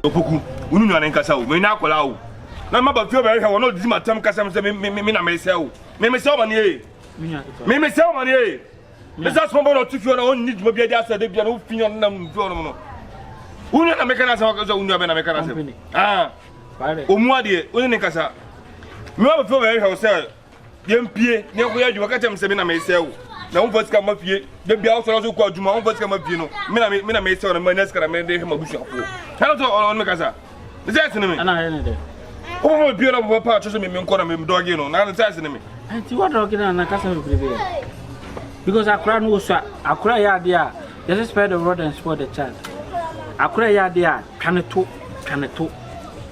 Opoku, wo ne nua no nkasa o, me ne akwadaa o. Na maba fie bɛhwehwɛ wɔ na ɔdidi m'atam kasa m sɛ me me me na mesɛe wo. Me mesɛe wo ma ne ee. Me mesɛe wo ma ne ee. Me sɛ asoma bɔ na ɔte fie na ɔnni dwuma bi adi asɛ de bia na wofi ɔno nam fie ɔnom no. Wo nua na meka no asɛm akasa wo nua bɛ na meka no asɛm. Ah. Ɔmu adeɛ, wo ne ne nkasa. Me maba fie bɛhwehwɛ wo sɛ Yɛmpie na yɛnkɔyɛ adwuma ka kyerɛ me sɛ me na mesɛe wo na womfa sika mma fie da bia wosɔre so kɔ adwuma womfa sika mma fie no me na me na mesɛe wo na manya sika na mede hwɛ m'abusuafoɔ ɛna sɛ ɔno me kasa ne sɛ ɛsene me ɛna ayɛ ne dɛ wobɛma me pie na wobɛpa pa akyɛ sɛ me menkɔ na medɔge no na ne sɛ ɛsene me nti wadɔge no na kasa bebrebe yɛ because akora no wɔsua akora yɛ adeɛ a yɛsɛ spare the rod and spoil the child akora yɛ adeɛ a twa ne to twa ne to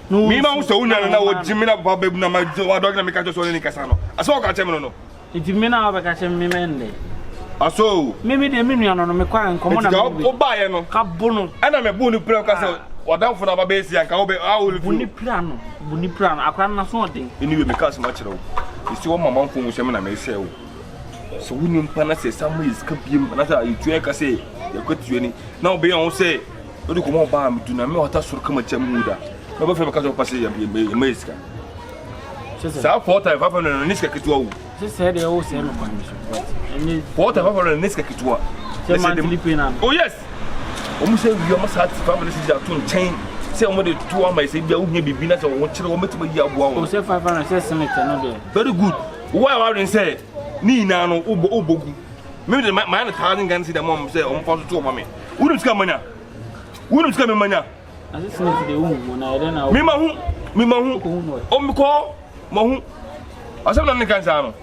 Me ma wo sɛ wo nua no na wɔgye me na papa bɛbu na ma wadɔge na meka kyerɛ sɛ ɔne ne kasa no asɛ ɔka kyerɛ me no no. Nti me na wabɛka kyerɛ me mɛ ndɛ. Aso. Me me deɛ me nua no no mekɔ a nkɔmmɔ na me wo baayɛ no. Ka bo no. Ɛna me bo no pira ka sɛ wadamfo na aba bɛyɛ si anka wo bɛ a wo Bu ne pira no bu ne pira no akora no naso ɔden. Anyway me ka asɛm akyerɛ wo. Ɛsi wɔ mama mfo hu sɛ me na mesɛ wo. Sɛ wo nimpa na sɛ sa mo yɛ sika biem na sɛ yɛtua ka sɛ yɛkɔtua ni na wobɛyɛ ho sɛ Wode kɔma ɔbaa a medu na me ɔta soro kama kyɛ mu da. Na ɔbɛfrɛ me ka sɛ ɔpa sɛ yɛma yɛ sika. Saa 4500 no ne sika ketewa o. Sɛ sɛ deɛ wo sɛ no kwan bi so. But ɛne 4500 ne sika ketewa. Sɛ monthly pay na. Oh yes. Wɔn sɛ wia wɔn saa 500 sisi ato nkyɛn sɛ wɔn de to ama sɛ bia wohia biribi na sɛ wɔn kyerɛ wɔn bɛtumi ayi aboa wɔn. O sɛ 500 sɛ senate no deɛ. Very good. Wo a wadwen sɛ ne nyinaa no wobɔ wobɔ gu. Me de mayɛ no 1000 Ghana cedi ama wɔn sɛ wɔn fa so to wɔn ma me. Wonim sika manya? Wonim sika manya? Me ma hu, me ma hu. O me kɔ, ma hu. Asɛm na ne kan saa no.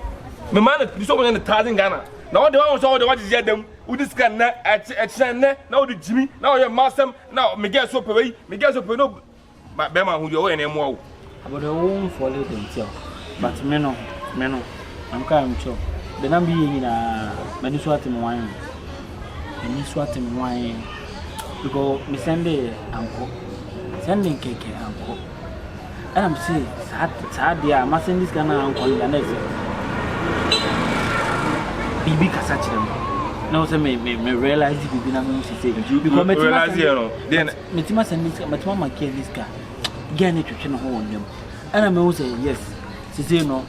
Me ma no bi sɛ wɔnyɛ no 1000 Ghana. Na wɔde wɔn sɛ wɔde wɔagyegye adam. Wodi sika nnɛ, ɛkyerɛ nnɛ, na wɔde gyimi, na wɔyɛ mma asɛm, na me gɛ so pɛ wei, me gɛ so pɛ no. Ba bɛrima ho deɛ ɔyɛ na ɛmoa wo. Abɔdɛ wo nfɔle de nti but me no me no am ka am kyɛw de na me yɛ nyinaa m'ani so ate me wan m'ani so ate me wan because me sɛnde yɛ ankɔ sɛnde nkɛkɛ ankɔ ɛna me se saa saa deɛ a ma sɛnde sika na ankɔ no deɛ na ɛsɛ biribi kasa kyerɛ me na wɔ sɛ me me me realize biribi na me ho sise because me ti ma sɛnde Metumi asɛn ne sika, metumi ama girl ne sika. Girl ne twetwe ne ho wɔ nna mu. Ɛna mehu sɛ yes, sesei no,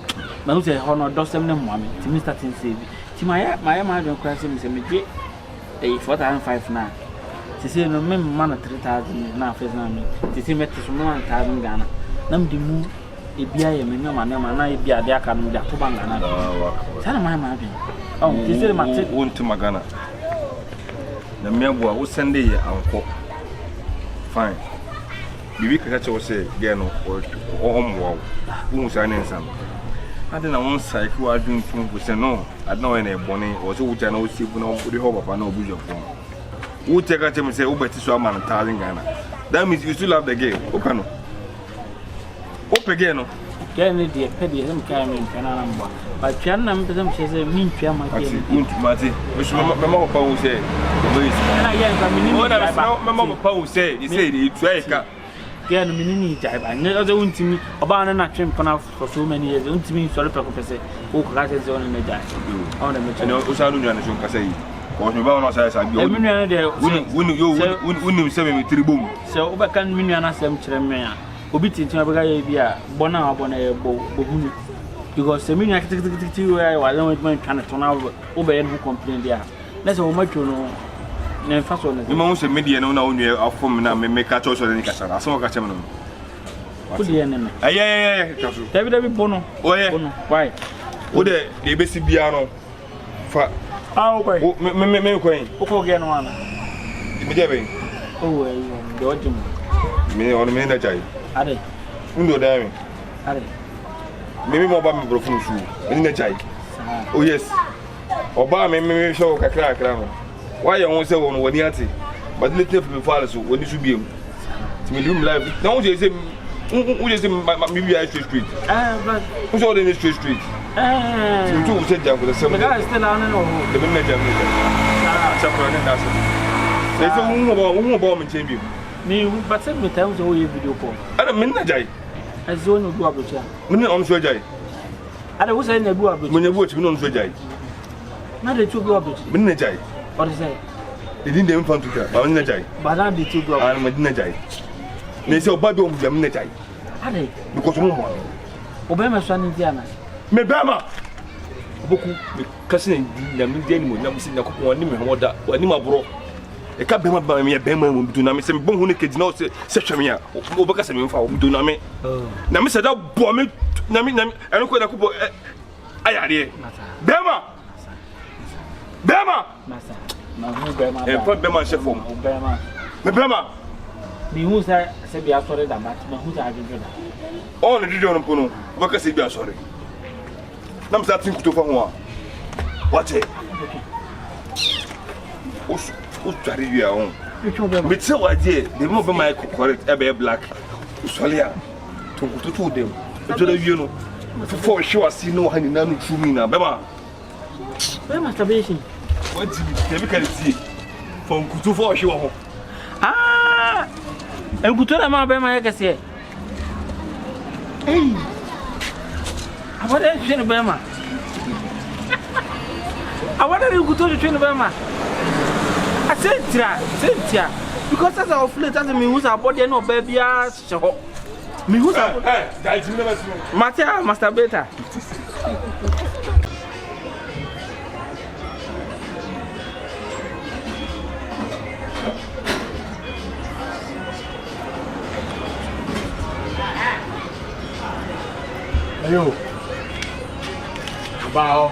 mahu sɛ ɛhɔ no ɔdɔsɛm no mmoa me, nti me start nsave. Nti mayɛ mayɛ m'adwene koraa sɛ mesɛ megye ɛyi 4005 no a, sesei no memma no 3000 na afei na me, sesei mɛte so mema no 1000 Ghana. Na mede mu ebi ayɛ me nneɛma nneɛma na ebi ade aka no mede ato bank ana. Saa na mayɛ m'adwene. Ɔn, sesei mate. Wonte ma Ghana. Na mmeaboa wo sɛnde yɛ ankɔ fine biribi kasa kyerɛ wo sɛ gɛɛ no ɔmmoa wo wohu saa ne nsa no ade na wo nsaeke w'adwene mfomfo sɛ no ade na ɔyɛ na ɛbɔne wɔ sɛ wogya na wosie na wode hɔ papa na ɔbusuafoɔ no wokyɛ ka kyerɛ me sɛ wobɛte so ama no thousand Ghana that means you still love the girl wopɛ no Wopɛ gɛɛ no? Gɛɛ no deɛ pɛ deɛ sɛ mekae me mpɛ no ana mboa. But tua no na mepɛ sɛ mehyɛ sɛ mentua ma gɛɛ no. Wontumi ate. Mesu mɛma papa hu sɛ ɔbɛyɛ sika. Ɛna gɛɛ no kora mene ne gyae ba. Mɛma papa hu sɛ sɛ yɛtua yɛ ka. Gɛɛ no mene ne gyae ba. Nyɛ sɛ wontumi ɔbaa no na twe mpena for so many years wontumi nsɔre prɛko pɛ sɛ wokɔka kyerɛ sɛ ɔne ne gyae. Ɔno na mekyerɛ. Ɛnna wosan no nua no so nkasa yi. Ɔsɛ ɔbaa no ɔsan saa bi. Ɛmi nua no deɛ. Wonim sɛ me tiri bom. Sɛ wobɛka me nua no asɛm kyerɛ me a, obi tenten ɔbɛka yɛ bi a bɔ no a wabɔ no yɛ bɔ bɔhunu. Because sɛ me nua keteketekete wei ayɛ wade na watumi antwa ne to na wobɛyɛ ne ho complain deɛ a, na sɛ wɔn atwo no ne mfa so ne. Mema hu sɛ me deɛ no na wo nua afom na me meka kyerɛ sɛ ne kasa no asɛm ɔka kyerɛ me no. Wo deɛ ne me. Ɛyɛ ɛyɛ ɛyɛ twa so. Dabi dabi bo no. Ɔyɛ. Bo no. Why? Wo deɛ deɛ ebesi biara no. Fa. Ah, wokɔ yi. Wo me me me kɔ yi. Wokɔ gɛ no ana? Me gɛ bɛn. Oh, ɛyi deɛ ɔgye mu. Me ɔno me na gya yi. Ade. Wo ni ɔdan mi. Ade. Me me mo ba me brɔfo nsu. Me ni na gya yi. Oh yes. Ɔbaa me me me hwɛ wo kakra kakra no. Wayɛ ho sɛ wɔn w'ani ate. But ne tena fi me faale so w'ani so biem. Ti me live life. Na wo sɛ sɛ wo sɛ sɛ me wia straight straight. Eh, but wo sɛ ɔde ne straight straight. Eh. Ti me tu wo sɛ gya nkɔsɛ sɛm. But that is still ano no ho. De me na gya me gya. Sɛ kora ne da so. Sɛ sɛ wo hu wo hu bɔ me nkyɛn bi. Me hu but sɛ me taa hu sɛ wo yɛ video call. Ɛna me na gya yi. Ɛsɛ wo na obi wɔ abrokyia. Me ne ɔno so agya yi. Ada wo sɛ na bi wɔ abrokyia. Me nya bi wɔ akyi me ne ɔno so agya yi. Na de tu obi wɔ abrokyia. Me ne na gya yi. Ɔde sɛ. Ne din deɛ memfa nto dwa, ba me ne na gya yi. Ba na de tu obi wɔ abrokyia. Ah, me ne na gya yi. Na sɛ ɔba bi ɔmo gyam na gyae. Ade. Because ɔmo mmoa me. Ɔbɛrima sua ne nti ana? Me bɛrima. Ɔbɛku me kasi na nyame di animonyam sɛ Nyankopɔn wani me ho da wani ma borɔ. Ɛka bɛrima bɛrima meyɛ bɛrima mu do na me sɛ mebɔ ho ne kedi na ɔsɛ sɛ hwɛ me a wobɛka sɛ memfa wo do na me na me sɛ da bɔ me na me na me ɛno kɔ Nyankopɔn ayɛ adeɛ. Bɛrima. Bɛrima. Ɛmfa bɛrima nhyɛ fam. Me bɛrima. Mehu sɛ sɛ bi asɔre da but mahu sɛ adwodwo da. Ɔn ne dwodwo no mpo no wobɛka sɛ bi asɔre. Na mesɛ ate nkuto fa ho a wate. Wosɔre wie a ɔn. Mekyerɛ wo adeɛ deɛ bɛma bɛma yɛ correct ɛbɛyɛ black. Wosɔre a to nkuto to wo dam. Ɛdwodwo wie no fofɔ hwe w'ase ne wɔ ha nyinaa no turu mu nyinaa bɛma. Where masturbation? What did you tell me? See, for nkutu for ɔhwe wɔ ho. Ah! Nkutu na ma bɛma yɛ kɛseɛ. Ei! Abɔde hwehwɛ ne bɛma. Abɔde ne nkutu hwehwɛ ne bɛma. Asɛntira, asɛntira. Because as I of late, as me hu sɛ abɔdeɛ ne ɔbaa biara hyehyɛ hɔ. Me hu sɛ. Ɛ ɛ, gyae gyimi na bɛsi no. Mate a masturbator. Ayo. Ɔbaa hɔ.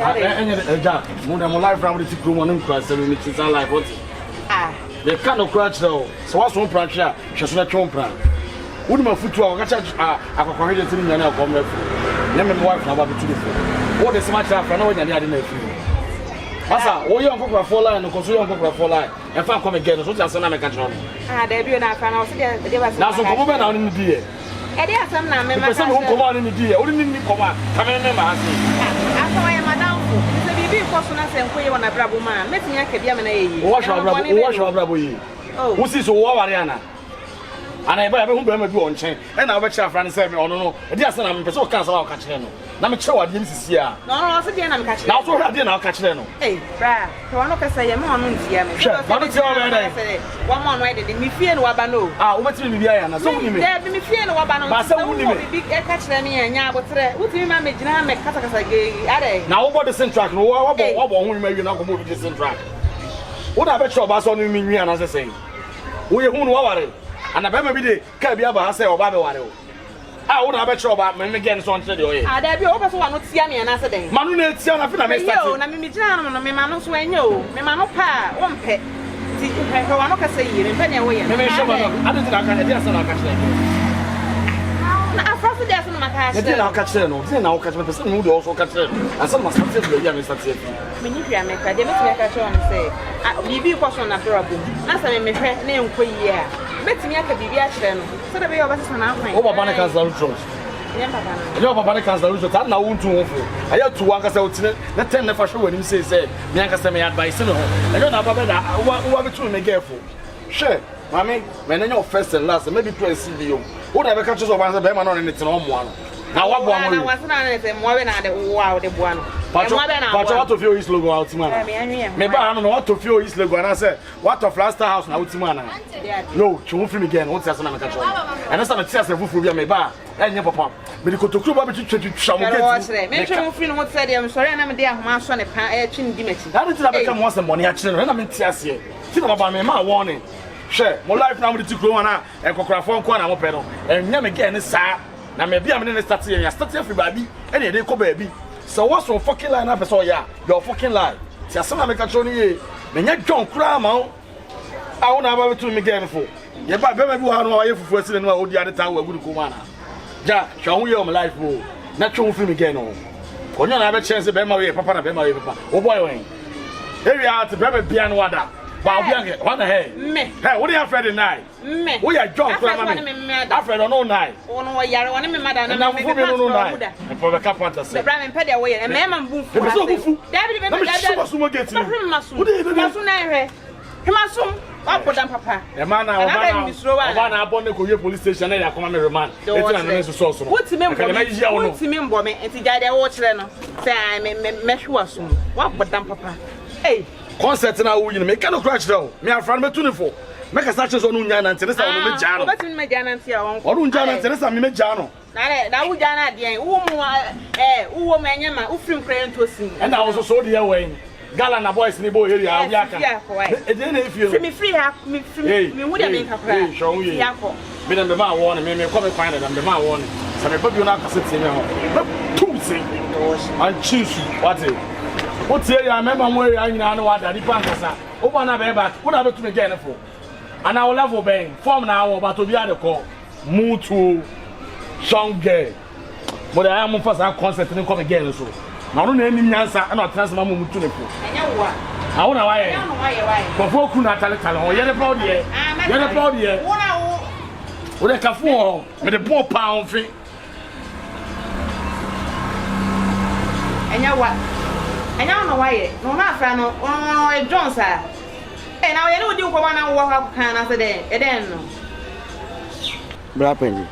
Ɛnyɛ ɛgya mo dɛ mo life na mo de ti kurom ɔne nkura sɛm mi ti sa life ɔte. Meka nokorɛ akyerɛ wo, sɛ woaso wo mpena twe a, hwɛ so na twe wo mpena. Wonim afotuo a wɔka kyerɛ akɔkɔhwedeɛ sɛ ne nyane akɔm no afiri. Nyɛ me wife na aba bɛtu ne fo. Wode sɛm akyerɛ afra na woanyane ade no afiri hɔ. Masa, woyɛ nkɔkorafoɔ line no, kɔ so yɛ nkɔkorafoɔ line. Ɛmfa nkɔ me gɛ no so, wote asɛm na meka kyerɛ wo no. Ah, daabi o, na afra na ɔse deɛ deɛ ba sɛ. Nanso nkɔmmɔ bɛn na wo ne no diiɛ? Ɛdeɛ asɛm na me Mepɛ maka sɛ mehu kyerɛ nkɔmmɔ a wo ne no diiɛ. Wo ne no nni nkɔmmɔ a, ka me ne me ma ha sei. Ah, afra ɔyɛ m'adamfo. Nti sɛ biribi rekɔ so na sɛ ɛnkɔ yie wɔ n'abrabɔ mu a, mɛtumi aka bi ama no ayɛ yie. Wo ahwɛ Nneɛma w'abrabɔ, bɔne wo bɛn ahwɛ na w'abrabɔ yie. Oh. Wo si so wo aware ana? Ana yɛba yɛbɛhu barima bi wɔ wo nkyɛn ɛna wobɛkyerɛ afra no sɛ me ɔno no ɛdeɛ asɛm na mepɛ sɛ ɔka asɛm a woka kyerɛ no na mekyerɛ wo adeɛ no sisi a. Na ɔno ɔse deɛn na meka kyerɛɛ Na no? wo so wohwɛ adeɛ na woka kyerɛɛ no. Ei, bra, hwɛ w'ano kasa yie, mma w'ano ntia me. Hwɛ, Sɛdeɛ ɔsɛ m'ano tia wo bɛgyina bɛyɛ ha dɛn? sɛ wama ɔno ayɛ dede, me fie na waba no o. Ah, wobɛtumi biribi ayɛ anaa? Sɛ wonni me. Daabi, me fie na waba no, Ba nti sɛ sɛ wonni wowɔ me. biribi ka kyerɛ me a, nya aboterɛ. Wotumi ma megyina ha mɛkasakasa gee, adɛn? Na wobɔ dissing track no, wo Ei. wabɔ wabɔ wo ho nnwuma awie na akɔbɔ obi dissing track. Wo na abɛkyerɛ ɔbaa sɛ ɔne me nwi anaasɛ sɛn? Woyɛ hu no waware? Ana bɛrima bi de kaa bi aba ha sɛ ɔba abɛware wo? A wo na abɛkyerɛ ɔbaa me me gɛ no sɛ ɔnkyerɛ deɛ ɔyɛ. Ah daabi o, wopɛ sɛ w'ano tia me anaasɛ dɛn? M'ano na etia na afei na me Hwɛ yie starte. o, na me megyina hanom no, me m'ano nso ɛnyɛ o, me m'ano pɛ a, wompɛ. Nti hwɛ hwɛ w'ano kasa yie, mempɛ deɛ woyɛ no. Me menhwɛ Ah m'ano, dɛn? adɛn nti na aka, ɛdeɛn asɛm na aka kyerɛ me? Na afra so deɛ asɛm na maka Na akyerɛ deɛn na no. woka kyerɛɛ no? Deɛn na woka kyerɛ, mepɛ sɛ mehu deɛ ɔwɔ so woka kyerɛɛ no ansa na mastate afiri baabi a mestate afiri. Menni hwee a meka, deɛ mɛtumi aka akyerɛ wo ne sɛ, ah biribi rekɔ so wɔ n'abrabɔ mu, na sɛ me mehwɛ na ɛnkɔ yie a, mɛtumi aka biribi akyerɛ no. Sɛdeɛ ɛbɛyɛ a ɔbɛsesa n'akwan. Wo papa ne Councillor Rutrot. Ɛnyɛ me papa no. Ɛnyɛ wo papa ne Councillor Rutrot. Ade na wontu ho fo. Ɛyɛ tu w'ankasa wo ti ne tɛn ne fa hwɛ w'anim sei sɛ me ankasa me advice me ho. Ɛnyɛ wo na aba bɛda wo wo abɛtu me girl fo. Hwɛ maame ma ɛnɛ nyɛ wo first and last mɛbi kura nsi bio. Wo na ɛbɛka kyerɛ sɛ ɔbaa no sɛ bɛrima no ɔne ne tena ɔmmoa no. Na waboa no Na wasena ne sɛ mmoa bɛ na ade wo a wode boa no. Pacho Mmoa bɛ na pacho aboa no. watɔ fie wɔ East Legon a wote mu Ɛɛ, me anaa? anwe yɛ ho Me ba ha no na watɔ fie wɔ East Legon anaasɛ Woatɔ Flagstaff House na wote mu anaa? Yo, twe ho firi me gɛn no, wote ase na meka kyerɛ wo no. Ɛno sɛ mete ase foforɔ bi a meba a, ɛnyɛ papa. Mede kotokuro ba bɛtwitwatwitwa mo gate mu. Mentwe ho firi ne ho te sɛ deɛ mesɔre a na mede ahoma asɔ ne pa ɛretwe ne di m'akyi. Na ade nti na bɛka mo asɛm bɔne akyerɛ no, ɛna mente aseɛ. Nti na maba memaa warning. Hwɛ, mo life na mode te kurom anaa nkɔkorafoɔ nko na mopɛ no, ɛnyɛ me gɛn no saa. Na me bia me ne ne starte yɛ, yɛastarte afiri baabi ɛna yɛde rekɔ baabi. Sɛ woaso fucking lie na apɛ sɛ ɔyɛ a, yɛ wo fucking lie. Ti asɛm na meka kyerɛ wo no yie. Menyɛ John koraa ma wo a wo na aba bɛto me girl no fo. Yɛba bɛrima bi wɔ ha no a wayɛ fufuo asi n'anim a ɔdi ade taa wɔ agu ne kɔn mu anaa? Gya, hwɛ wo ho yie wɔ me life mu o. Na twe wo ho firi me girl no ho. Ɔnyɛ na abɛkyerɛ sɛ bɛrima wei yɛ papa na bɛrima wei yɛ papa. Wo boy wɛn? Ewia ate bɛrima bia no wada. Ba obi anke, hɔ na hɛ. Me. Hɛ, wo ne Alfred nnae. Me. Woyɛ John koraa ma me. Alfred ɔno wo nnae. Ɔno ɔyare ɔne me mma da na Ɛna me fufu me mmienu no pant nnae. ɔmu da. Mepɛ bɛka pant ase. Bra mempɛ deɛ woyɛ mmarima mbu mfu Mepɛ sɛ ɔbu fu. Dabi dabi Na dabi mehyɛ w'asom wɔ gate no mu. Bɛhwɛ m'asom. Wode yɛ bɛbi. M'asom na ɛhwɛ. Hwɛ m'asom. Wabɔ dam papa. Ɛma na Anaa ɔba bɛyɛ na mesuro wo ɔba anaa? na abɔ ne kɔwie police station na yɛ akɔma me remand. Deɛ Eti na wɔkyerɛ. ne sosɔɔ so no. Wontumi Ɛka mbɔ deɛ me. mɛyɛ wo no. Wontumi mbɔ me. Nti gyae deɛ wokyerɛ no. Sɛ ae me me mɛhwe w'asom. Wabɔ dam papa. Ei. Concert na woyi no meka no kora kyerɛ wo. Me afra no mɛtu ne fo. Mɛkasa kyerɛ sɛ ɔno nnyae nante ne sa ɔno mɛgyaa no. Wobɛtumi mɛgyaa nante a ɔnkɔ. Ɔno nnyae nante ne sa me mɛgyaa no. Na dɛ na wogyaa no adeɛn? Wowɔ mu ɛɛ wowɔ mu ɛnyɛ ma wofiri mu koraa ɛntɔ sin. Ɛna wo nso so wodeɛ wɛn? Gala na boys ne bɔ area a obi aka. Ɛdeɛ na efie no. Firi me firi ha me firi me hu deɛ menka koraa. Hwɛ wo yie. Me na mema wɔn ne me mekɔ me kwan dada mema wɔn ne. Sɛ meba bio na akasa tie me ho. Mɛtu se. Ankye nsu wate. Wotie yɛ mɛma mo area nyinaa ne wada nipa nkasa. Woba na bɛyɛ back wo na bɛtumi gɛn ne fo. Ana wo level bɛn form na awɔ but obi ade kɔ. Mutuo song girl. Mo de ayɛ mo fa saa concert ne nkɔ me girl no so. Na ɔno na anim nyansa ɛna ɔtena ase ma mo mutu ne fo. Ɛnyɛ wo a. Awo na wayɛ. Ɛnyɛ wo na wayɛ wayɛ. Kɔfo kunu na atale tale ho. Yɛde pɛ wo deɛ. Yɛde pɛ wo deɛ. Wo na wo. Wo de kafo wɔ hɔ. Me de bɔ paa wo mfe. Ɛnyɛ wa. Ɛnyɛ wo na wayɛ. Na ɔno afra no ɔno John saa. Ɛ na ɔyɛ ne wo di nkɔmɔ na wowɔ hɔ akɔka anaasɛ dɛn ɛdɛn no. Bra panyin.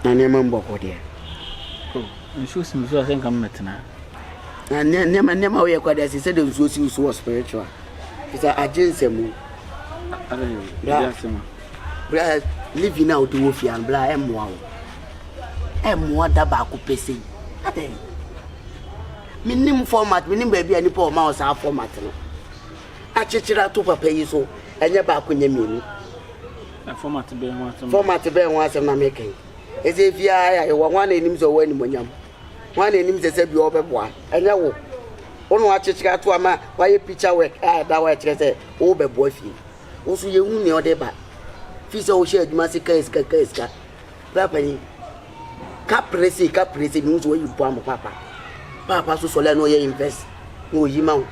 Na nneɛma mu bɔkɔ deɛ. Oh, nsuo si me so a sɛ nka mɛtena. Na nneɛma nneɛma woyɛ kwa deɛ sɛ sɛdeɛ nsuo si wo so wɔ spiritual. Sɛ agye nsɛm. Bra, bra living a wode wɔ fie ano bra ɛmmoa wo. Ɛmmoa da baako pɛ sei. Adɛn? Menim format, menim baabi a nipa ɔma wo saa format no. Akyekyere ato papa yi so, ɛnyɛ baako nyɛ mmienu. Format bɛn ho asɛm? Format bɛn ho asɛm na meka yi? Ɛsɛ fie ara yɛ wɔ hwan na anim sɛ ɔwɔ animonyam? Hwan na anim sɛ sɛ bi ɔbɛboa? Ɛnyɛ wo. Wo na wakyekyere ato ama wayɛ picture work a ɛda hɔ a ɛkyerɛ sɛ wobɛboa fie. Wo so yɛhu nea ɔde ba. Fi sɛ wohyɛ adwuma ase kaa sika kaa sika. Bra panyin. Ka pere sei ka pere sei mehu sɛ wayi boa mo papa. Papa so sɔle a na ɔyɛ invest na ɔyi ma wo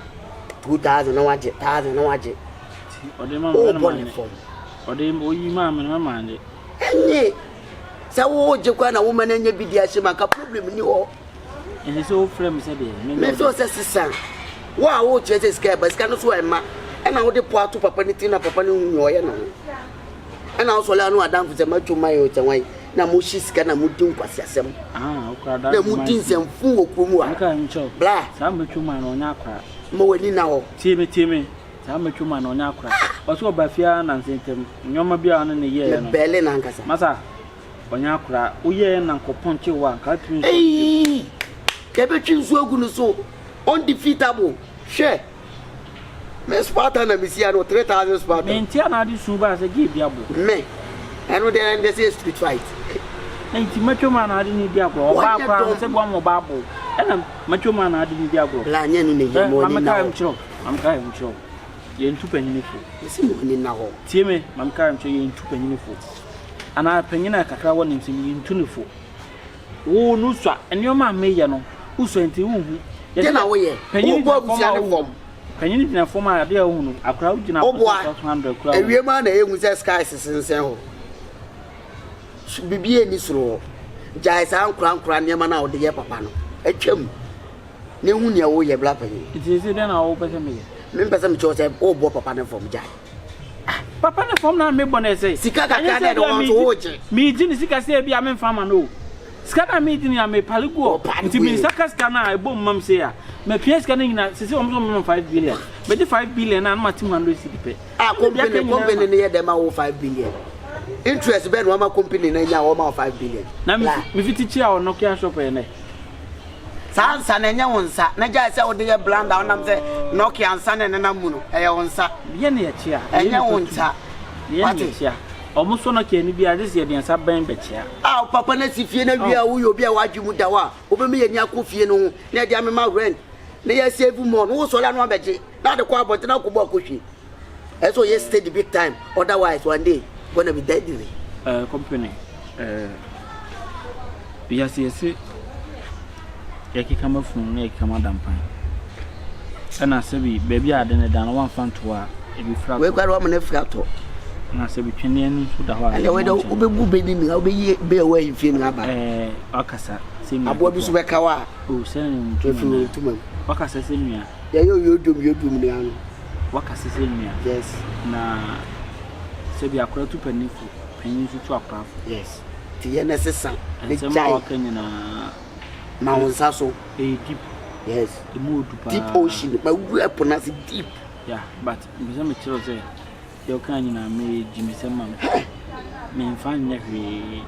2000 na wagye 1000 na wagye. Wobɔ ne fam. Ɔde oyi maa me no mɛma ade. Ɛnye sɛ wogye koraa na woma no anya bi de ahyɛ mu anka problem ni hɔ. Ɛsɛ sɛ wofrɛ me sɛ deɛ. Me nso sɛ sesa. Wo a wokyerɛ sɛ sika ɛba sika no so ɛma ɛna wode po ato papa no ti na papa no hu nea ɔyɛ ne ho. Ɛna wosɔre ano adamfo sɛ matwo man o sɛ wan na mohye sika na modi nkwaseasɛm. Ah, na modi nsɛmfo wɔ kurom a. Bla. Saa matwo man no ɔnyɛ akora. Ma w'ani na hɔ. Tie me tie me. Saa mɛtwo ma no ɔnyɛ akora. Ɔsɛ ɔba fie ara nansa ntam. Nneɛma bi a ɔne ne yɛɛ no. Mebɛle no ankasa. Masa, ɔnyɛ akora. Woyɛɛ na nkɔpɔnkye wo a, nka atumi nso. Eii! Yɛbɛtwe nsuo agu no so. Undefeatable. Hwɛ! Me Spartan na mesia no, 3000 Spartan. Mente a na ade su baa sɛ gye bi abo. Me, ɛno deɛ ɛnde sɛ street fight. Nti mɛtwo ma na ade ne di agorɔ. Ɔbaa koraa no sɛ boa ma ɔbaa bo. Ɛna mɛtwo ma na ade ne di agorɔ. Bla nyɛ no na ɛyɛ mo ani na hɔ. Ma menka asɛm nkyerɛ wo, yɛntu panyin fo. Mese mo ani nna hɔ. Tie me, ma menka asɛm nkyerɛ wo, yɛntu panyin fo. Anaa panyin a kakra wɔ ne nsam, yɛntu no fo. Wo no sua, nneɛma a meyɛ no, wosua nti wonhu. Deɛ na woyɛ? Panyin Wobɔ gyina fam abusua a no wohu. fam. Panyin gyina fam a adeɛ a wohu no, akwadaa wogyina Woboa. abɔnten so 100 koraa wohu. Ewiem ara na ehu sɛ sky sensɛn hɔ. Biribiara nni soro hɔ. Gyae saa nkorankora nneɛma no a wode yɛ papa no. Atwam. Na ehu nea woyɛ bra panyin. Nti sese dɛn na wopɛ sɛ meyɛ? Mempɛ sɛ mekyerɛ wo sɛ wobɔ papa no fam gyae. Ah, papa no fam na mebɔ no ɛsɛ. Sika kakra na ɛde wɔn nso wogye. Megye ne sika sɛ ebi a memfa ma no o. Sika na megye no a mepale gu hɔ. Nti me nsa ka sika no a ɛbɔ mu mam sei a, mapia sika no nyinaa sese wɔn nso wɔn 5 billion. Megye 5 billion a na mate mu 100 cedi pɛ. Ah, company company no yɛ dɛ ma wo 5 billion. Interest bɛn na wɔama company no anya a wɔma wo 5 billion. Na mefiti kyia wɔ Nokia shop yɛ nɛ. Saa nsa no, ɛnyɛ wo nsa. Na gyae sɛ wode yɛ blanda wonam sɛ Nokia nsa na ɛnenam mu no, ɛyɛ wo nsa. Yɛ ne yɛkyea. Ɛnyɛ wo nsa. Yɛ ne yɛkyea. Ɔmo sɔ Nokia no bi a, gye sɛ yɛde yɛn nsa bɛn bɛkyea. A wo papa no asi fie no awie a, woyɛ obi a w'adwene mu da hɔ a, wobɛma yɛn ani akɔ fie no ho na yɛde amema rent na yɛ save more no, wosɔre a na wabɛgye na ade kɔ abɔnten akɔbɔ akɔhwie. Ɛsɛ ɔyɛ steady big time otherwise one day gonna be deadly. Eh, company eh, wiase yɛse yɛkeka ma funu na yɛkeka ma dampan ɛna sɛbi baabi a ade no da no wamfa nto a ebi fira tɔ. Wei kwara wama no afira tɔ. Na sɛbi twene ani nso da hɔ a. Ɛna wei dɛ wobɛbu bɛ ni nua wobɛyi bɛ ɛwɔ ahemfie no aba. Ɛɛ wakasa sɛ nua. Aboa bi so bɛka wa. O sɛ ne ntoma. Ntoma mu. Wakasa sɛ nua. Yɛyɛ oyodom yodom ne ano. Wakasa sɛ nua. Yes. Na sɛbi akora tu panin fo, panyin nso tu akora fo. Yes. Ti yɛ na sesa. Nsɛm a waka nyinaa. Ma wo nsa so. Ɛyɛ deep. Yes. Emu odu paa. Deep ocean. Ma wura ɛpo no ase deep. Yeah, but mpɛ sɛ mekyerɛ wo sɛ deɛ wokaa nyinaa meyɛ gyimisɛm ma me. Memfa nyɛ hwee.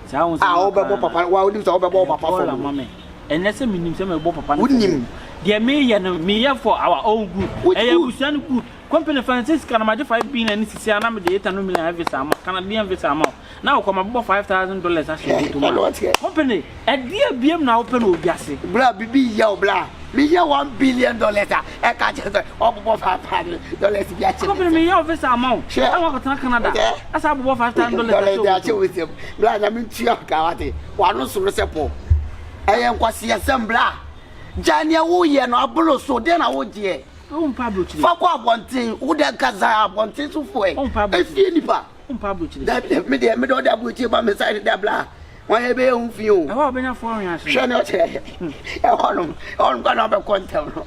Saa wo nsɛm a wobɛbɔ papa wa wonim sɛ wobɛbɔ wo papa fam. Ma me. Ɛnyɛ sɛ menim sɛ mebɔ papa no Wonim. Deɛ meyɛ no meyɛ for our own good. Ɛyɛ abusua no good. Company fa nsɛ sika no magye 5 billion ne sisi a na mede 800 million visa ama Canadian visa ama wo. Na wokɔ mabobɔ 5000 dollars ahyɛ wo bɔtɔ mu. Company ɛdeɛ biem na wopɛ no wɔ wiase. Bra bibi yɛ wo bra. Mehia 1 billion dollars a ɛka kyerɛ sɛ ɔbobɔ 500 dollars bi akyɛ me. Company meyɛ wo visa ama wo. Hwɛ. Ɛna wakɔtena Canada. Asa abobɔ 5000 dollars ahyɛ wo bɔtɔ mu. Nsam. Bra nyame ntua wo ka wate. Wano soro sɛ pɔ. Ɛyɛ nkwaseasɛm bra. Gyae nea woyɛ no aboro so. Deɛ na wogyeɛ. Fa kɔ abɔnten. Wo deɛ kasa abɔnten so foɛ. Efie nipa. Dabi dabi me deɛ me deɛ ɔde aburokyire ba me side deɛ bla. Wɔn yɛ bɛyɛ ho fi o. Ɛhɔ a ɔbɛnya fo ɔhwɛ ase. Hwɛ ne ɔkyerɛ. Ɛhɔ nom ɛhɔ nom kɔ na ɔbɛkɔ ntɛm no.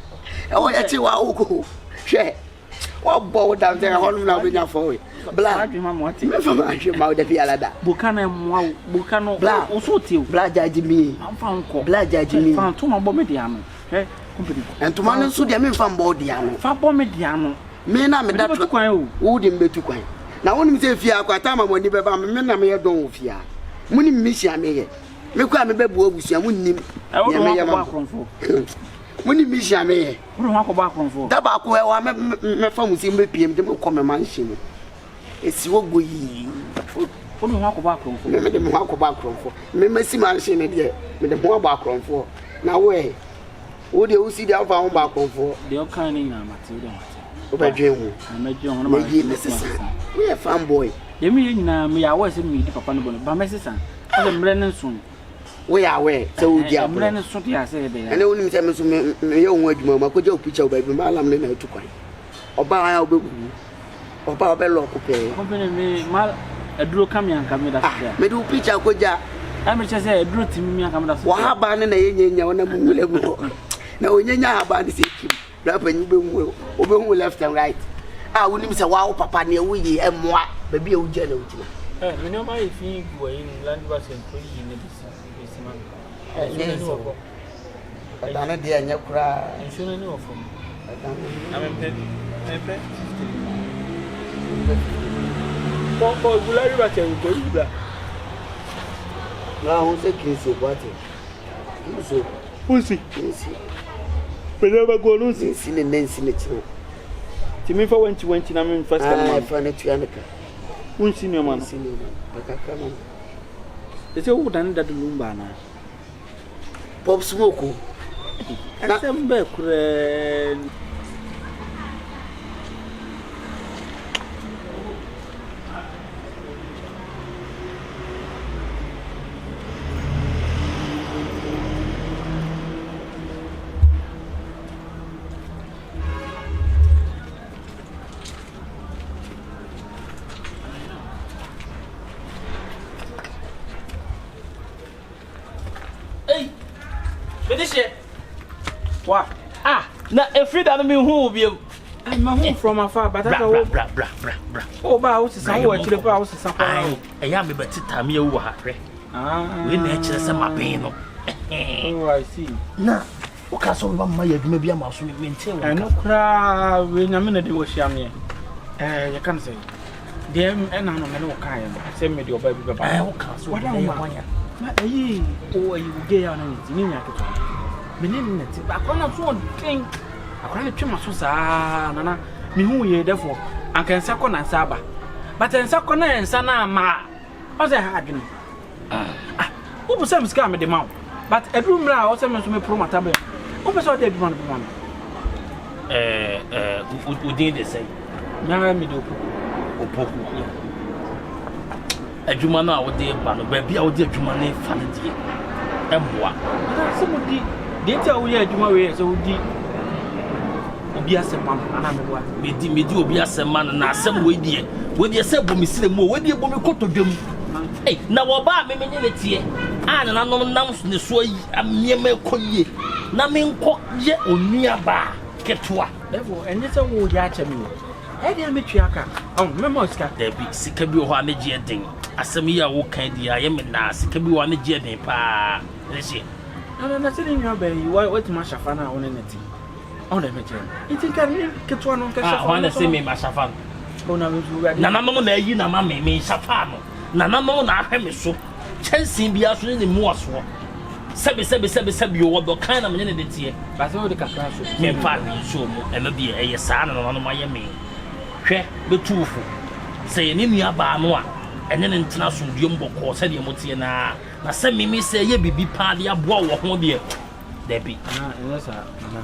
Ɛhɔ yɛ kye wa oko. Hwɛ wɔbɔ wo dam sɛ ɛhɔ nom na ɔbɛnya fo ɔhwɛ. Bla. Mɛfa ma ahwɛ ma wo da bi ala da. Boka na ɛmoa wo. Boka no. Bla. Woso te o. Bla judge me. Fa nkɔ. Bla judge me. Fa ntoma bɔ me de ano. Hwɛ company. Ntoma no nso deɛ memfa mbɔ wo de ano. Fa bɔ me de ano. Me na meda Mede bɛtu kwan o. Wo de me bɛtu kwan. Na wonim sɛ fie ha kwata ama mo ani bɛba me na meyɛ dɔn wɔ fie ha. Monim me hyia meyɛ. Me kɔ a mebɛboa abusua monnim Ɛwo nea de ho meyɛ akɔbɔ ma mo. akorɔmfoɔ. Monim me hyia meyɛ. Wo de ho akɔbɔ akorɔmfoɔ. Da baako ɛwɔ a mɛfa mo si mɛpie mede mo kɔ me mansion mu. Esi hɔ goyii. Wo de ho akɔbɔ akorɔmfoɔ. Me mede me ho akɔbɔ akorɔmfoɔ. Me masi mansion no deɛ mede ho abɔ akorɔmfoɔ. Na wo ɛ? Wo deɛ wosi deɛ wofa ho ba akɔmfoɔ. Deɛ ɔka ne nyinaa mate wo deɛ mate. Wobɛdwen ho. Mɛdwen ho na ma yie mɛsesa. Woyɛ fan boy. Deɛ meyɛ nyinaa meyɛ aware sɛ medi papa no bɔne ba mɛsesa. Sɛ mmerɛ no nso. Woyɛ aware sɛ wodi agorɔ. Mmerɛ no so deɛ asɛ yɛ bɛyɛ. Ɛnɛ wonim sɛ me nso meyɛ wo ho adwuma makɔgya wo picture wo baabi malam ne na atu kwan. Ɔbaa a wobɛwuwu. Ɔba ɔbɛ lɔɔko pɛɛ. Company me ma aduro ka me anka me da so ah, me de wo picture akɔgya. Ɛ me kyɛ sɛ aduro timi mi anka me da so. Wɔ haban no na yɛ nyɛ nya wɔnam nwura mu hɔ. Na ɔnyɛ nya haban no sɛ kim. Bra panyin wobɛhu wobɛhu left and right. A wonim sɛ wawo papa nea woyɛ ɛmmoa baabi a wogyina na wogyina. Ɛ me nneɛma yɛ fi gu ayi no land basket kɔ yi na bɛsi bɛsi ma me. Ɛnyɛ nsɛm. Ɛda no deɛ ɛnyɛ koraa. Nsuo no ani wɔ fam. Ɛda no. Na mempɛ bi. Mempɛ 50 bi. Mempɛ 50 bi. Kɔ kɔ gula river kyɛ kɔ yi bla. Na ho sɛ kinso bate. Kinso. Unsi. Kinsi. Pɛlɛ ba go no nsi. Nsi ne ne nsi ne kyerɛ. Ti mi fa wanti wanti na mi fa sika no ma. Ah, fa ne tua ne ka. Unsi nneɛma no. Nsi nneɛma. Kakra ma. Ɛsɛ wo dane dade lumba anaa? Pop smoke o. Asɛm bɛɛ koraa ni. Ei, mede hyɛ. Wa. Ah, na efiri da no me hu wo biam. Ai, ma hu from afar, but bra bra bra bra bra bra. Oh, ba wo sesa wo akyire pa wo sesa pa. Ai, ɛyɛ a mebɛte tam yɛ wo ha hwɛ. Ah. Wei na ɛkyerɛ sɛ maben no. Oh, I see. Na woka sɛ wobɛba mma yɛ adwuma bi ama so mentee wo nka. Ɛno koraa wei nyame na de wɔhyia meɛ. Eh, yɛka no sɛ Deɛ ɛna no me ne wo kaeɛ no sɛ mede ɔbaa bi bɛba. Ɛɛ woka so Wada ɛyɛ wo hwan a? Ma ɛyi o ɛyi wo gay a na ne ti ne nua ketewa no. Me ne ne na ti akora no so ɔden. Akora no twe ma so saa nana me hu yɛ dɛfo anka nsa kɔ na nsa aba. But nsa kɔ na nsa na ama. Ɔsɛ ha adwene. Ah, wobisa me sika a mede ma wo. But ɛduru mmerɛ a ɔsɛ me nso meporo m'atabɛn. Wopɛ sɛ ɔde adwuma no bɛma me. Ɛɛ ɛɛ wo din de sɛn? Me ara mede Opoku. Opoku. Adwuma no a wode ba no, baabi a wode adwuma no fa no deɛ, ɛmmoa. Sɛ modi deɛ nti a woyɛ adwuma wei yɛ sɛ wodi obi asɛm ma no anaa meboa. Medi medi obi asɛm ma no na asɛm wei deɛ wei deɛ sɛ bɔ me srɛ mu o wei deɛ bɔ me kotodwe mu. Ei, na wɔba a me me ne ne teɛ a nananom nam ne so ayi nneɛma ɛkɔ yie na menkɔ yɛ onuabaa ketewa. Therefore, ɛnyɛ sɛ woyɛ akyɛ me o. Ɛyɛ deɛ mɛtua ka. Ɔn, mɛma wo sika. Dabi, sika bi wɔ hɔ a ne gyeɛ den. Asɛm yi a woka yi deɛ ayɛ me naa. Sika bi wɔ hɔ a ne gyeɛ den paa. Ɛne sɛ. Na na na sɛ ne nua bɛn yi watumi ahyɛ fa no a wo ne ne te. Ɔn dɛ mekyerɛ no. Nti nka ne ketewa no nka hyɛ fa. Hwan na sɛ me ma hyɛ fa no? Nananom na ayi na ma me me nhyɛ fa no. Nananom na ahwɛ me so. Kyɛnsee biara so ne ne mmuasoɔ. Sɛbi sɛbi sɛbi sɛbi o ɔdɔ kan na me ne ne de teɛ. Basɛ wode kakra so. Memfa hwee nso mu ɛno deɛ ɛyɛ saa na nananom ayɛ me. Hwɛ bɛtu wo fo. Sɛ yɛ ne nua baa no a ɛne no ntena asomdwoeɛ mu bɔkɔɔ sɛdeɛ moteɛ no ara. Na sɛ me me sɛ yɛ biribi paa de aboa wɔ ho deɛ dabi. Nana ɛnyɛ saa nana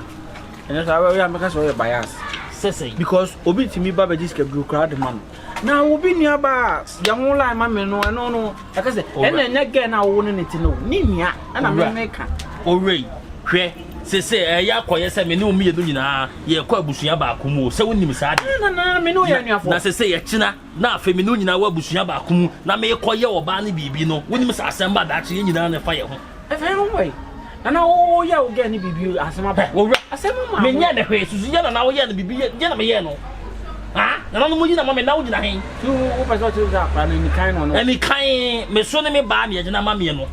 ɛnyɛ saa ɔyɛ a mɛka sɛ ɔyɛ bias. Sɛ sɛn. Because obi tumi ba bɛgye sika duro koraa de ma no na obi nua ba a yɛ ho line ma me no ɛno no ɛka sɛ ɛna ɛnyɛ gɛ na awo ne ne ti no ne nua ɛna me me ka. Owura yi hwɛ sese ɛyɛ akɔyɛ sɛ me ne wo mmienu nyinaa yɛkɔ abusua baako mu o sɛ wonim saa deɛ. Nana me ne wo yɛ anuafoɔ. Na sese yɛkyena na afei me ne wo nyinaa wɔ abusua baako mu na merekɔyɛ ɔbaa no biribi no, wonim sɛ asɛm ba daakye yɛn nyinaa na ɛfa yɛn ho. Ɛfa yɛn ho wɔ Nana woyɛ wo gɛɛ ne biribi asɛm aba. Wɔwura asɛm ma. Menyɛ ne hwee susu yɛ nana woyɛ no biribi yɛ deɛ na meyɛ no. Ha nana no mo yi na ma me na wogyina he. Ti wo pɛ sɛ ɔkyerɛ sɛ akora no anikan no no. Anikan me so ne me baa ne yɛgyina ma meɛ no.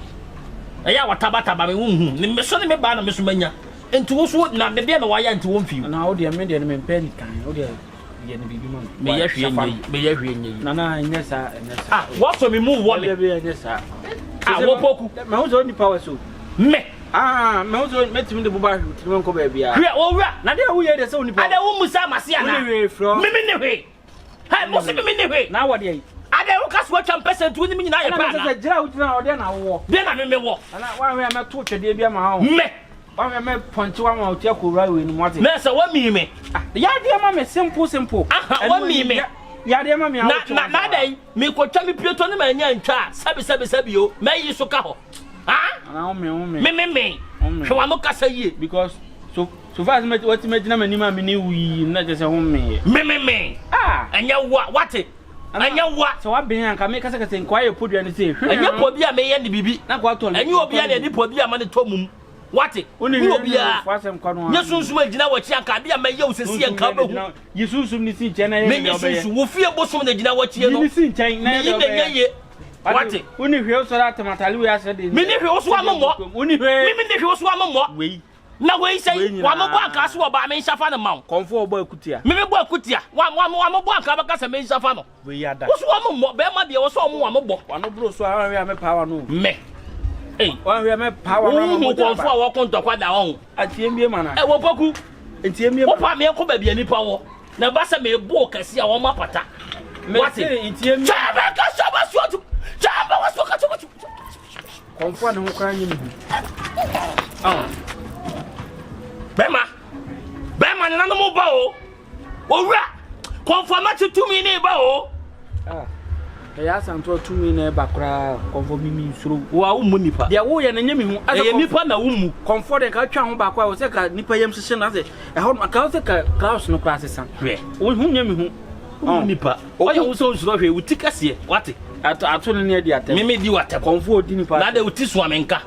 Ɛyɛ a wɔtabataba me wo nhu ne me so ne me baa na me so manya. Nti wo so na deɛ na wayɛ nti wɔmfi. Na wo deɛ me deɛ no mempɛ anikan wo deɛ yɛ no biribi ma me. Meyɛ hwee nyɛ yi. Meyɛ hwee nyɛ yi. Nana ɛnyɛ saa ɛnyɛ saa. Ah wɔsɔ mi mu wɔ me. Ɛbɛ ɛnyɛ saa. Ah wɔpoku. Mɛ ho sɛ ɔni power so. Me. Ah mɛ ho sɛ mɛtumi de boba ahwɛ tiri nkɔ baabi a. Hwɛ owura. Na deɛ woyɛ deɛ sɛ ɔni power. Adɛ wo musa amase ana. Woni hwee frɔ. Mimi ne hwee. Hɛ mo se mimi ne hwee. Na wɔ deɛ yi. Adɛ wo ka so atwa mpɛsɛ nti wo ne me nyinaa yɛ pɛ ana. Ɛna sɛ gyina wo gyina ɔdeɛ na wowɔ. Deɛ na me me wɔ. Nana wanhwɛ a mɛto twɛdeɛ bi ama wo. Me. Wanhwɛ mɛ pɔnkye wa ma ɔti akɔ wura wei no mu ate. Mɛ sɛ wa mi me. Ah, yadeɛ ma me simple simple. Aha, wa mi me. Yadeɛ ma me Na na na dɛn me kɔtwa me pieto ne ma anya ntwa a sɛbi sɛbi sɛbi o mɛ yi so ka hɔ. Ah? Ana wo me wo me. Me me me. Hwɛ wa no kasa yie. Because so so far as me wati me gyina m'anim a me ne wo yi na kyerɛ sɛ wo me yɛ. Me me me. Ah. Ɛnyɛ wa wate. Ɛnyɛ wa. Sɛ waben a nka me kasa kasa nka wayɛ podua no sei. Ɛnyɛ podua meyɛ ne biribi. Na nka watɔ Ɛnyɛ obiara na ɛde podua ma ne tɔ mum. Wate? Wone Wone obiara. Nyɛ sunsum a gyina w'akyi anka ade a mɛyɛ wo sɛsi anka wobɛhu. Yi sunsum ne si nkyɛn na yɛ Menye deɛ ɔbɛyɛ. sunsum. Wo fie bosom na gyina w'akyi no. Yi ne si nkyɛn na yɛ Meyi deɛ na ɛnyɛ ɔbɛyɛ. yie. Wate? Wone hwee wosɔre atam atale wei ahyɛ de. Mene hwee wo so ano mmɔ. Wone hwee. Me mene hwee wo so ano mmɔ. Wei. Na wei sɛ Wei nyinaa. wamobɔ anka so wɔ baa me nhyɛ fa no ma wo. Kɔmfo ɔbɔ akutia. Me mebɔ akutia. Wamobɔ anka bɛka sɛ me nhyɛ fa no. Wei ada. Wo so wɔn mmɔ bɛrima deɛ wɔ sɛ wɔn wɔn bɔ. Wano boro so a wɔn ahwɛ a mɛpaa wano. Mɛ. Ei. Wɔn ahwɛ a mɛpaa wano ama Wohu mogya kɔnfo a wɔko ntɔkwa da wɔn. Atie mbie ma na. Ɛwɔ poku. Ntie mbie ma. Wopa meɛ kɔ baabi a nipa wɔ. Na ɛba sɛ mebo kɛse a wɔn apata. Wate. Mese ntie mbie. Kyɛ bɛ ka sɛ bɛ so tu. Kyɛ bɛ wɔ so ka kyɛ bɛ Kɔnfo a ne ho koraa nye me hu. Bɛma. Bɛma nenanom ba o. Owura, kɔnfɔmakye tumi ne ba o. Ah, ɛyɛ asantoa tumi na ɛba koraa kɔnfɔ mi mi nsuro. Wo a wommu nipa. Deɛ woyɛ no nyɛ me hu. Ɛyɛ nipa na wommu. Kɔnfɔ deɛ nka atwa ho baako a wɔ sɛ ka nipa yam hyehye no asɛ ɛhɔ no nka wɔ sɛ ka klaus no koraa sesa. Hwɛ. Wo ho nyɛ me hu. Wommu nipa. Ɔyɛ wo sɛ onsuro hwee wo ti kɛseɛ wate. Ato ato no ne adi atɛm. Meme di w'atɛm. Kɔnfɔ odi nipa. Na de wo ti soa me nka.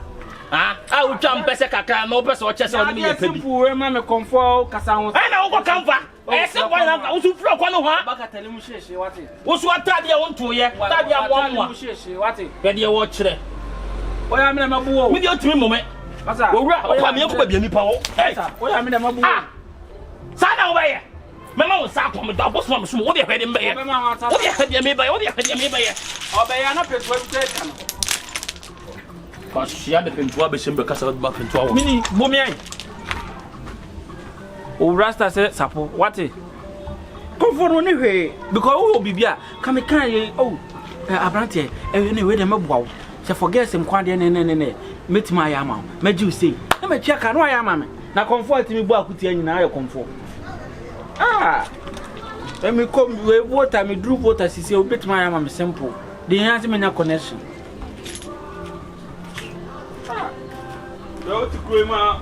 Ah, a wotwa mpɛ sɛ kakra na wopɛ sɛ ɔkyɛ sɛ ɔne me yɛ pɛ bi. Adeɛ simple wei ma me kɔnfɔ kasa ho. Ɛna wokɔ kamfa. Ɛyɛ sɛ bɔne na nka woso firi ɔkwa no hɔ a. Woso ataadeɛ a wontoyɛ, ataadeɛ a moamoa. Hwɛ deɛ wɔkyerɛ. Me deɛ ɔtumi mmɔ me. Owura, ɔpa me akɔ baabi a nipa wɔ. Ah, saa na wobɛyɛ. Mɛma wo nsa akɔ me dɔ abosom a mesom wo deɛ hwɛ deɛ mebɛyɛ. Wo deɛ hwɛ deɛ mebɛyɛ, wo deɛ hwɛ deɛ mebɛyɛ. Ɔbɛyɛ na pɛtoa bi kura atwa no. Kwahyia de pentoa bɛhyɛ mu bɛkasa bɛba pentoa wɔ. Mini bomian. O rasta sɛ sapo wate. Kɔfo no ne hwee because wowɔ biribi a ka me kan yɛ oh eh, aberanteɛ ɛhwɛ ne wei deɛ mɛboa wo sɛ forget sɛ nko adeɛ ne ne ne ne mɛtumi ayɛ ama wo mɛgye wo sei na matua ka na wayɛ ama me na kɔmfoɔ atumi bɔ akutia nyinaa yɛ kɔmfoɔ ah ɛmi kɔ wei vota meduru vota sisi wobɛtumi ayɛ ama me simple deɛ hia sɛ menya connection. Ah, deɛ wote kuro yi mu a.